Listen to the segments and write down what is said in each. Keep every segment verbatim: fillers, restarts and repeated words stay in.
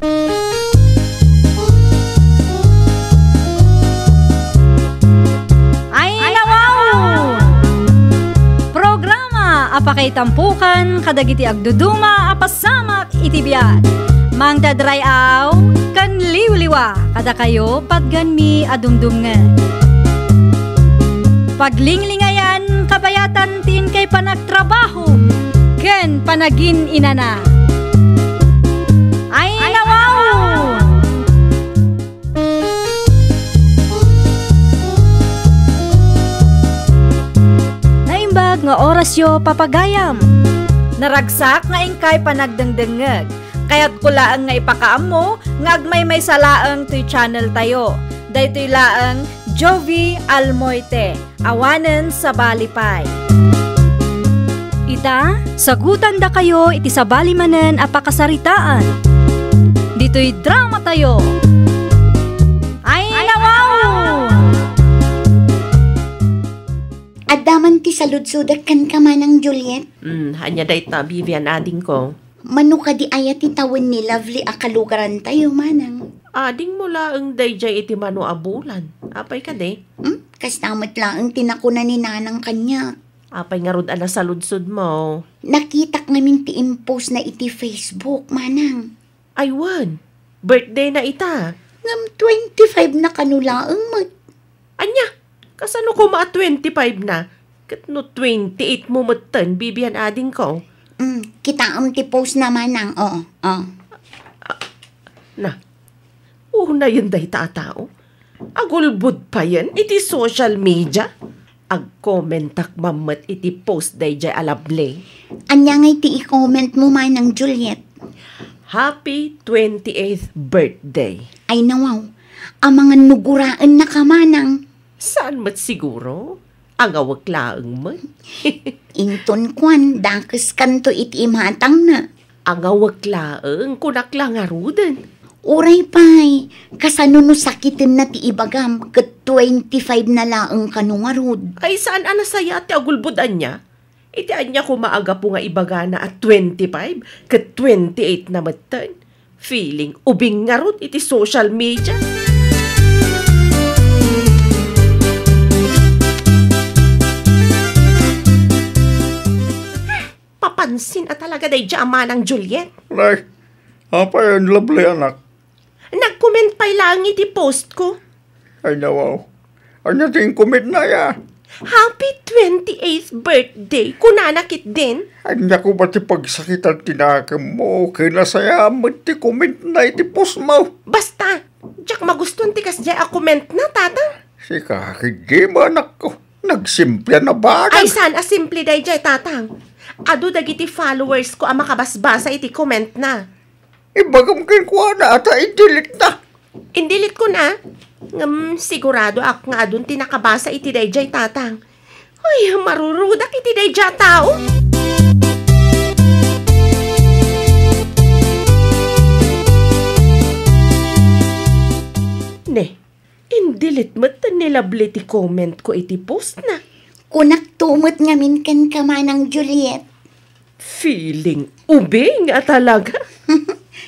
Ay, nawaw! Programa a pakaitampukan kadagiti agduduma a pasamak iti biag. Mangdadray-aw ken liwliwa kadakayo patgenmi a dumdumngeg. Paglinglingayan kabayatan ti inkay panagtrabaho ken panagin-inana. Ay, nawaw! Naimbag nga orasyo, papagayam. Naragsak nga inkay panagdengdengngeg. Kayatko laeng nga ipakaammo nga agmaymaysa laeng toy channel tayo. Daytoy laeng Jovi Almoite. Awanen sabali pay. Ita, sagutandakayo iti sabali manen a pakasaritaan. Ditoy drama tayo. Ay, nawaw! Adda man ti saludsodek kenka, Manang Juliet. Hmm, ania dayta, Vivian, adingko? Mano kadi aya ti tawen ni Lovely a kalugarantayo, Manang? Adingmo laeng daydiay iti mano a bulan. Apay kadi? Hmm? Kasta met laeng ti nakuna ni Nanang kaniak. Apay ngarud a nasaludsodmo? Nakitak ngamin ti impost na iti Facebook, Manang. Ay wen, birthday na ita. Ngem twenty-five na kano laeng met. Ania? Kasano koma a twenty-five na? Ket no twenty-eight mo metten, Vivian, adingko. Mm, kitaem ti post na, Manang. Oo, oo. Na, unayen dayta a tao. Agulbod payen iti social media. Agkomentak man met iti post daydiay a Lovely. Ania ngay ti i-comment mo, Manang Juliet? Happy twenty-eighth birthday. Ay, nawaw. Amangan no guraennaka, Manang. Saan met siguro? Angawek laeng met. Inton kuan, dakeskanto iti imatangna. Angawek laeng, kunak la ngaruden. Uray pay, kasano no sakitenna ti ibagam ket twenty-five na laeng kano ngarud? Ay, saan a nasayaat ti agulbod ania? Iti ania koma a gapu nga ibagana a twenty-five ket twenty-eight na metten? Feeling ubing ngarud iti social media. Papansin a talaga daydiay a Manang Juliet. Nay, apay a Lovely, anak? Nag-comment pay laeng iti post ko. Ay, nawaw. Ania ti inkommentna, ya? Happy twenty-eighth birthday, kunana ketdin. Ania koma ti pagsakitan ti nakemmo, kinasayaat met ti kommentna iti postmo. Basta, diak magustuan ti kasdiay a kommentna, Tatang. Sika ketdi, anakko. Nagsimple a banag. Ay, saan a simple daydiay, Tatang. Adu dagiti followers ko a makabasbasa iti kommentna. Ibagam kenkuana a ta i-delete na. In-delete ko na. Ngem sigurado ak nga adun ti nakabasa iti daydiay, Tatang. Ay, marurudak iti daydiay a tao. Ne, in-delete met ni Lovely ti comment ko iti post na. Kunak to met ngamin kenka, Manang Juliet. Feeling ubing a talaga.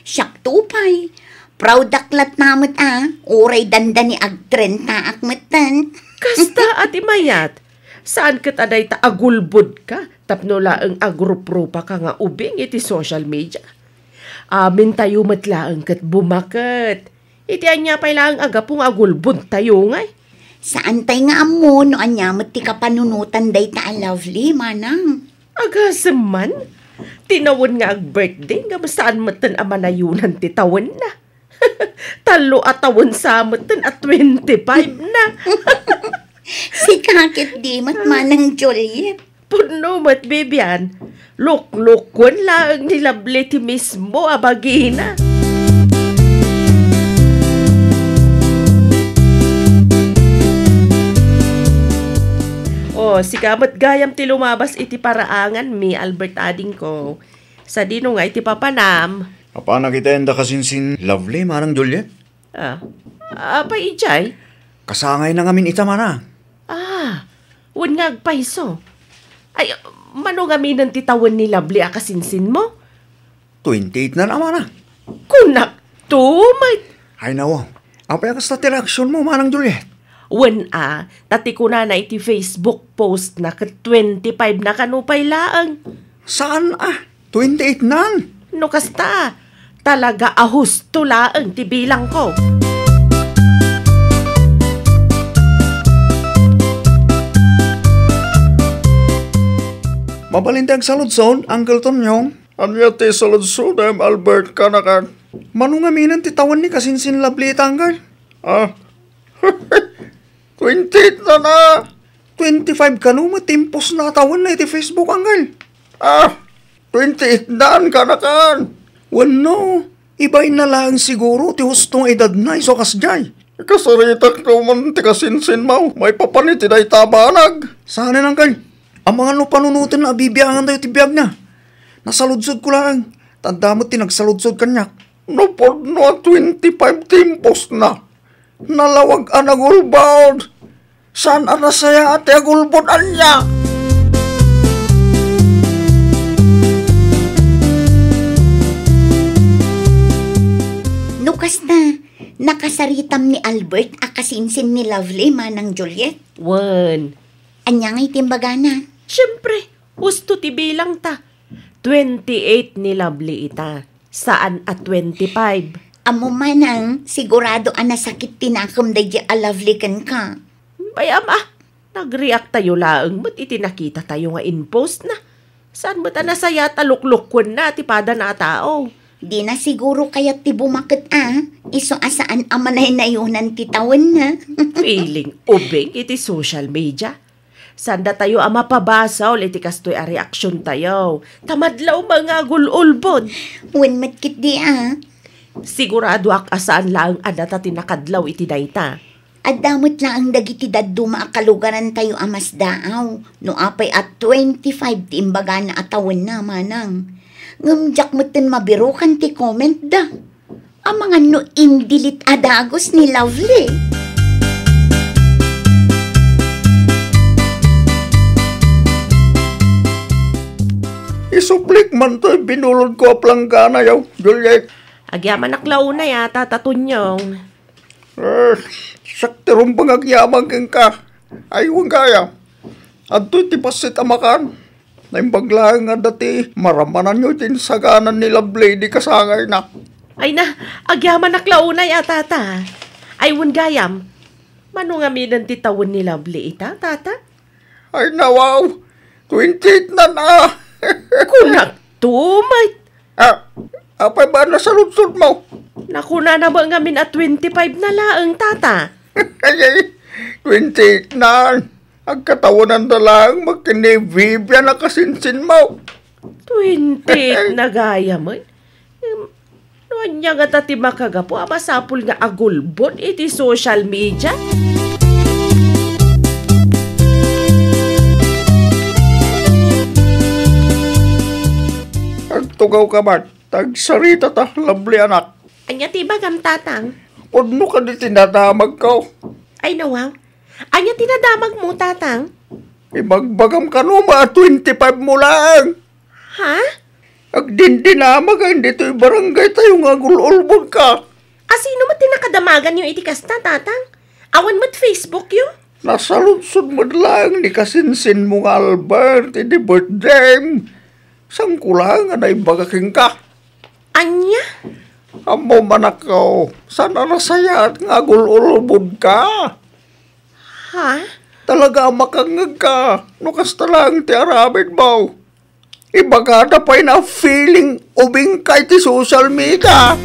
Siak to pay. Proud ak latta met a, uray dandani agtrentaak metten. Kasta a ti mayat, saan ket a dayta agulbodka tapno laeng agruprupa ka nga ubing iti social media. Amintayo met laeng ket bumaket. Iti ania pay laeng a gapu nga agulbodtayo ngay? Saan tay nga ammo no ania met ti kapanunotan dayta a Lovely, Manang. Agasem man, ti nawen nga ag-birthday ngem saan metten a manayonan ti tawenna. Tallo a tawen sa metten a twenty-five na. Sika ketdi met, Manang Juliet. Pudno met, Vivian. Luklukoen laeng ni Lovely ti mismo a bagina. O, sika met gayam ti lumabas iti paraanganmi, Albert, adingko. Sadino nga iti papanam? Apanak iti enda kasinsin Lovely, Manang Juliet? Ah, apay idiay? Kasangayna ngamin ita, Mana. Ah, wen nga agpayso. Ay, mano ngaminen ti tawen ni Lovely a kasinsinmo? Twenty-eight na, Mana. Kunak, Kunakto met. Ay, nawaw. Apay a kasta ti reaksionmo, Manang Juliet? Wen a, ta ti kunana iti Facebook post na ket twenty-five na kano pay laeng. Saan a? Twenty-eight nan? No kasta, talaga a husto laeng ti bilangko. Mabalin ti agsaludsod, Uncle Tonyo? Ania ti saludsodem, Albert, kanakan? Mano ngaminen ti tawen ni kasinsin Lovely ita, Uncle? Ah? Twenty-eight na na. Twenty-five kano met ti impostna a tawenna iti Facebook, Uncle? Ah, twenty-eight dan, kanakan. Wenno, ibain na laeng siguro ti husto nga edadna isu a kasdiay. Ikasaritak no man ti kasinsinmo, maipapan iti dayta a banag. Saanen, Uncle. Amangan no panunoten a bibiangan tayo ti biagna. Nasaludsodko laeng, ta adda met ti nagsaludsod kaniak. No pudno a twenty-five ti impostna, nalawag a nagulbod. Saan a nasayaat ti agulbod ania? No kasta, nakasaritam ni Albert a kasinsin ni Lovely, Manang Juliet? Wen. Ania ngay ti imbagana? Siyempre, husto ti bilangta. Twenty-eight ni Lovely ita, saan a twenty-five. Ammo manang, sigurado a nasakit ti nakem daydi a Lovely kenka. Bay-am a, nagreact tayo laeng met iti nakita tayo nga in-post na. Saan met a nasayaat a luklukwenna ti padana a tao? Dina siguro kayat ti bumaket a, isu a saan a manaynayonan ti tawenna. Feeling ubing iti social media. Saan datayo a mapabasol iti kastoy a reaksiontayo, ta madlaw nga agul-ulbod. Wen met ketdi a. Siguradoak a saan laeng a data ti nakadlaw iti dayta. Adda met laeng dagiti dadduma a kalugarantayo a masdaaw no apay a twenty-five ti imbagana a tawenna, manang. Ngem diak metten mabirokan ti comment da. Amangan no in-delete a dagus ni Lovely. Isuplik man toy binulodko a plangganayo, Juliet. Agyamanak la unay a, Tata Tonyong. Eh, siak ti rumbeng agyaman kenka. Ay, wen gayam. Adtoy ti bassit a makan. Naimbag laeng nga adda ti maramananyo iti insaganan ni Lovely idi kasangayna. Ay na, agyamanak la unay a, Tata. Ay, wen gayam. Mano ngaminen ti tawen ni Lovely ita, Tata? Ay, nawaw. Twenty-eight na na. Kunakto met. Ah, apay ba nasaludsodmo? Nakunana met ngamin a twenty-five na laeng, Tata. Ay, ay, twenty-eight na. Agkatawenanda laeng met ken ni Vivian a kasinsinmo. Twenty-eight na gayam, eh. Em, no ania ngata ti makagapu a masapul nga agulbod iti social media? Agtugawka met, ta agsaritata, Lovely anak. Ania ti ibagam, Tatang? Pudno kadi ti nadamagko. Ay, nawaw. Ania ti nadamagmo, Tatang? Ibagbagam kano a twenty-five mo laeng. Ha? Agdindinamag a ditoy barangay tayo nga agul-ulbodka. A sino met ti nakadamaganyo iti kasta, Tatang? Awan met Facebookyo? Nasaludsod met laeng ni kasinsinmo nga Albert idi birthdayem. Saanko laeng a naibaga kenka. Ania? Ammom, anakko, saan a nasayaat nga agul-ulbodka. Ha? Talaga a makangngegka no kasta laeng ti aramidmo. Ibagada pay na feeling ubingka iti social media.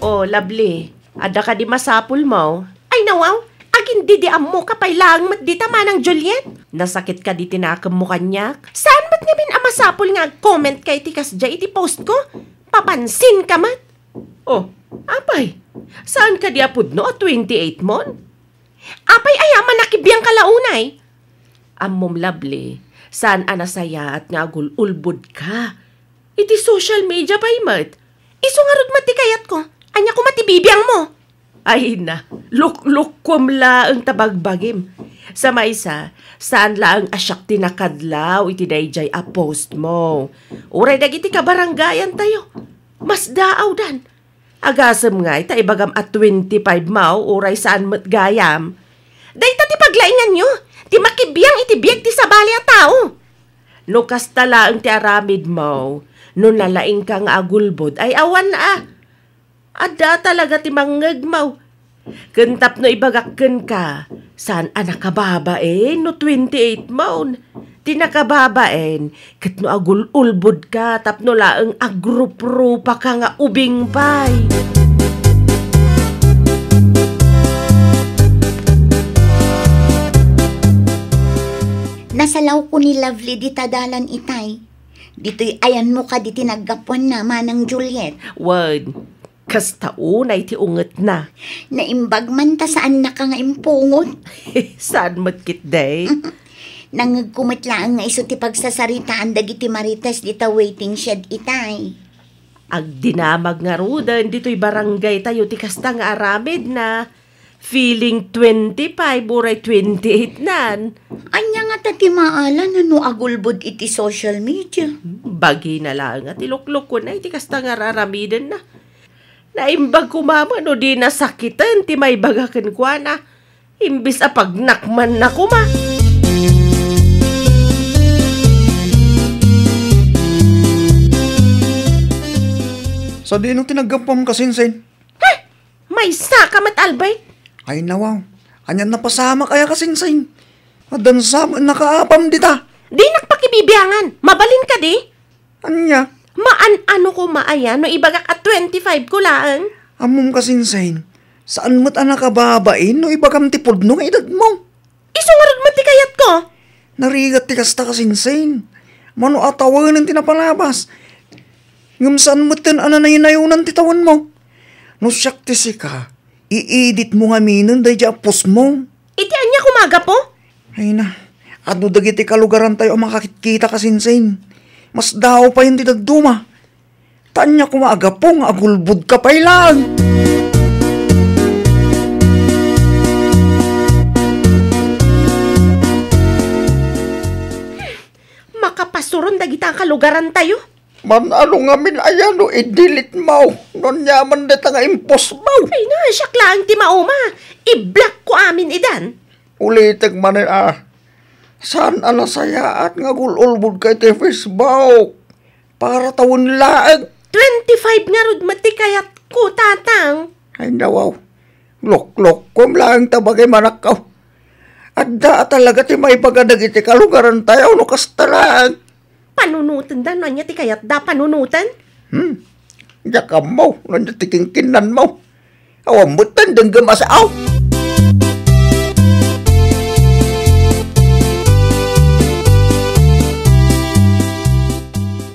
Oh, Lovely, adda kadi masapulmo? Ay, nawaw, agin didi ammoka pay laeng met dita, Manang Juliet? Nasakit kadi ti nakemmo kaniak? Saan met ngamin a masapul nga agcomment ka iti kasdiay iti post ko? Papansin ka met? Oh, apay, saan kadi a pudno a twenty-eight mon? Apay aya a manakibiang ka la unay? Ammom, Lovely, saan a nasayaat nga agul-ulbod ka. Iti social media pay met. Isu ngarud met ti kayatko. Ania koma ti bibiangmo? Ay na, luklukkom laeng ta bagbagim. Sa maysa, saan laeng a siak ti nakadlaw iti daydiay a post mo. Uray dagiti kabarangayan tayo, masdaawdan. Agasem ngay ta ibagam a twenty-five mo, uray saan met gayam. Dayta ti paglainganyo, ti makibiang iti biag ti sabali a tao. No kasta laeng ti aramid mo, no nalaingka nga agulbod, ay awan a. Adda talaga ti mangngegmo. Ken tapno ibagak kenka, saan a nakababain no twenty-eight mo. Ti nakababain, ket no agul-ulbodka tapno laeng agrupropaka nga ubing pay. Nasalawko ni Lovely dita dalan itay. Ditoy ayanmo kadi ti naggapuanna, Manang Juliet. Wen, kasta unay ti ungetna. Naimbag man ta saannaka nga impungot. Saan met ketdi? Nangngegko met laeng nga isu ti pagsasaritaan dagiti marites dita waiting shed itay. Agdinamag ngaruden ditoy barangay tayo ti kasta nga aramidna. Feeling twenty-five uray twenty-eight nan. Ania ngata ti maala no agulbod iti social media? Bagina laeng a ti luklukona iti kasta nga raramidenna. Naimbag koma met no di nasakiten ti maibaga kenkuana. Imbes a pagnakmanna koma. Sadino ti naggapuam, Kasinsin? Heh! Maysaka met, Albay. Ay, nawaw. Anian napasamak aya, Kasinsin? Addan sa met nakaapam dita. Dinak pakibibiangan. Mabalin kadi? Ania? Maan-ano koma aya no ibagak a twenty-five ko laeng? Ammom, Kasinsin, saan met a nakababain no ibagam ti pudno nga edadmo. Isu ngarud met ti kayatko. Narigat ti kasta, Kasinsin. Mano a tawenen ti napalabas. Ngem saan metten a nanaynayonan ti tawenmo. No siak ti sika, i-editmo ngaminen daydiay a postmo. Iti ania koma a gapu? Ay na, adu dagiti kalugarantayo a makakitkita, Kasinsin. Masdaaw payen ti dadduma. Ta ania koma a gapu nga agulbodka pay laeng? Makapasuron dagita a kalugarantayo. Maan-ano ngamin aya no i-delete mo no aniaman dayta nga impost mo? Ay na, siak laeng ti mauma. I-block ko amin idan. Ulitek manen a, saan a nasayaat nga agul-ulbodka iti Facebook? Para tawen laeng. Twenty-five ngarud met ti kayatko, Tatang. Ay, nawaw. Loklokkom laeng ta bagay manakkaw. Adda a talaga ti maibaga dagiti kalugarantayo no kasta laeng. Panunotenda no ania ti kayatda panunoten? Hmm. Diak ammo no ania ti kinkinnanmo. Awan met ti denggem a sao.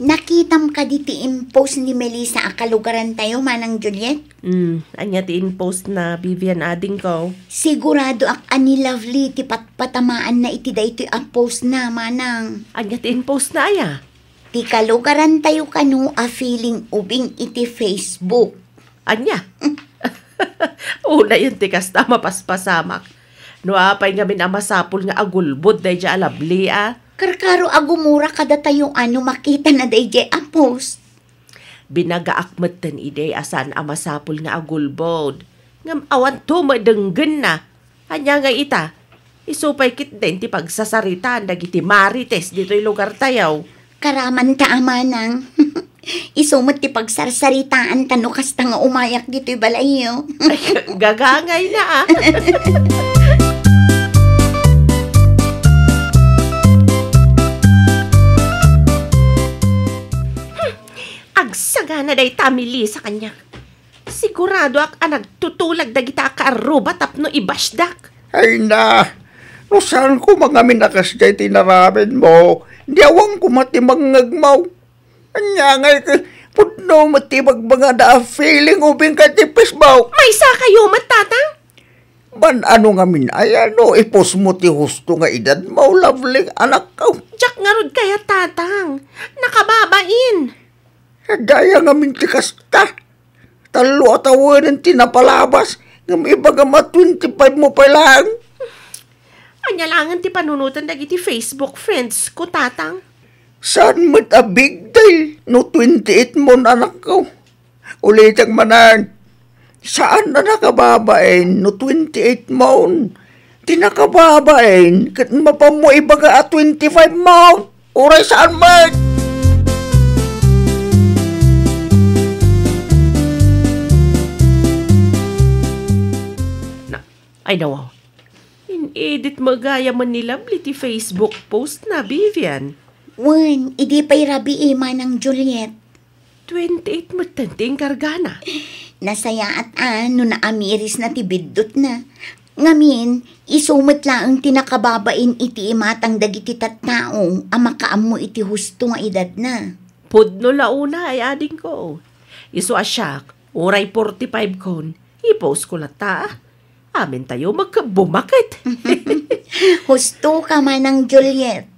Nakitam kadi ti impost ni Melissa a kalugarantayo, Manang Juliet? Hmm, ania ti impost na, Vivian, adingko? Siguradoak a ni Lovely ti patpatamaanna iti daytoy a post na, Manang. Ania ti impost na aya? Ti kalugarantayo kano a feeling ubing iti Facebook. Ania? Unayen ti kasta a mapaspasamak. No apay ngamin a masapul nga agulbod daydiay a Lovely a? Karkaro a gumura kadatayo a no makitana daydiay a post. Binagaak metten idi a saan a masapul nga agulbod. Ngem awanto met denggenna. Ania ngay ita? Isu pay ketdin ti pagsasaritaan dagiti marites ditoy lugartayo. Karamanta a, Manang. Isu met ti pagsarsaritaanta no kasta nga umayak ditoy balayyo. Gagangayna a. Agsagana dayta a Melissa kaniak. Siguradoak a nagtutulag dagita a kaarruba tapno i-bashdak. Ay na, no saan koma ngamin a kasdiay ti inaramidmo, di awan koma ti mangngegmo. Ania ngay ket pudno met ti ibagbagada a feeling ubing iti Facebook. Maysakayo met, Tatang? Maan-ano ngamin aya no i-postmo ti husto nga edadmo, Lovely, anakko? Diak ngarud kayat, Tatang. Nakababain. Adda aya ngamin ti kasta. Tallo a tawenen ti napalabas, ngem ibagam a twenty-five mo pay laeng. Ania laengen ti panunoten dagiti Facebook friends ko, Tatang? Saan met a big deal no twenty-eight mon, anakko. Ulitek manen, saan a nakababain no twenty-eight mon. Ti nakababain ket mapammo ibaga a twenty-five mon. Uray saan met! Na, ay, nawaw. In-edit met gayam ni Lovely ti Facebook post na, Vivian. Wen, idi pay rabii, Manang Juliet. Twenty-eight metten ti inkargana. Nasayaat a no naamirisna ti biddutna. Ngamin, isu met laeng ti nakababain iti imatang dagiti tattao a makaammo iti husto nga edadna. Pudno la unay, adingko. Isu a siak, uray forty-five kon, i-post ko latta. Amintayo met bumaket. Husto ka, Manang Juliet.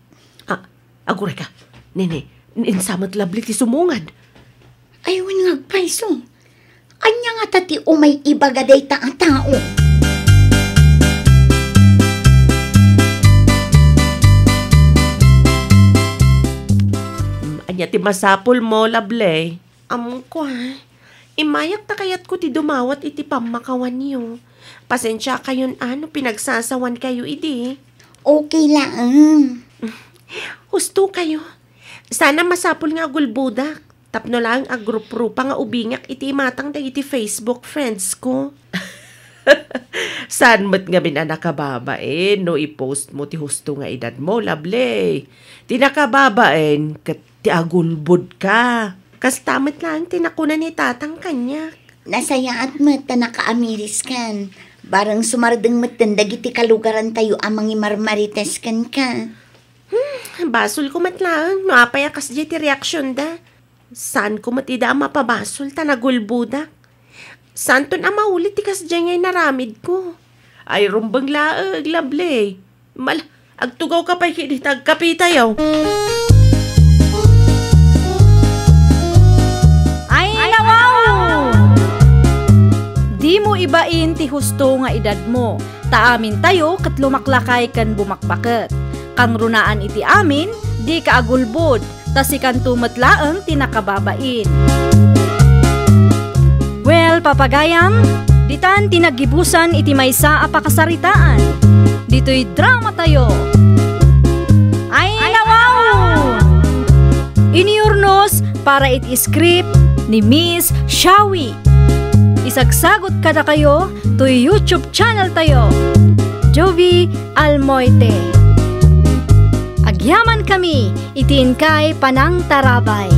Ah, aguray ka. Nene, insa met Lovely ti sumungad? Ay, wen nga agpayso. Ania ngata ti umay ibaga dayta a tao? Mm, ania ti masapulmo, Lovely? Ammoak, a. Immayak ta kayatko ti dumawat iti pammakawanyo. Pasensiakayon a no pinagsasawankayo idi. Okay laeng. Husto kayo. Sana masapul nga agulbodak. Tapno laeng agruprupa nga ubingak iti imatang dagiti Facebook friends ko. Saan met ngamin a nakababain no i-post mo ti husto nga edad mo, Lovely? Ti nakababain ket ti agulbod ka. Kasta met laeng ti nakuna ni Tatang kaniak. Nasayaat met ta nakaamiris kan. Bareng sumardeng metten dagiti kalugarantayo a mangimarmarites kenka. Hmm, basolko met laeng no apay a kasdiay ti reaksionda. Saanko met ida a mapabasol ta nagulbodak. Saanton a maulit ti kasdiay nga inaramidko. Ay, rumbeng laeng, Lovely. Mal-, agtugawka pay ketdi ta agkapetayo. Ay, nawaw! Dimo ibain ti husto nga edadmo, ta amintayo ket lumaklakay ken bumakbaket. Kangrunaan iti amin, dika agulbod, ta sikanto met laeng ti nakababain. Well, papagayam, ditan ti naggibusan iti maysa a pakasaritaan. Ditoy dramatayo. Ay, nawaw! Iniurnos para iti script ni Miss Shawi. Isagsagot kadakayo toy YouTube channel tayo, Jovie Almoite. Agyaman kami iti inkay panangtarabay.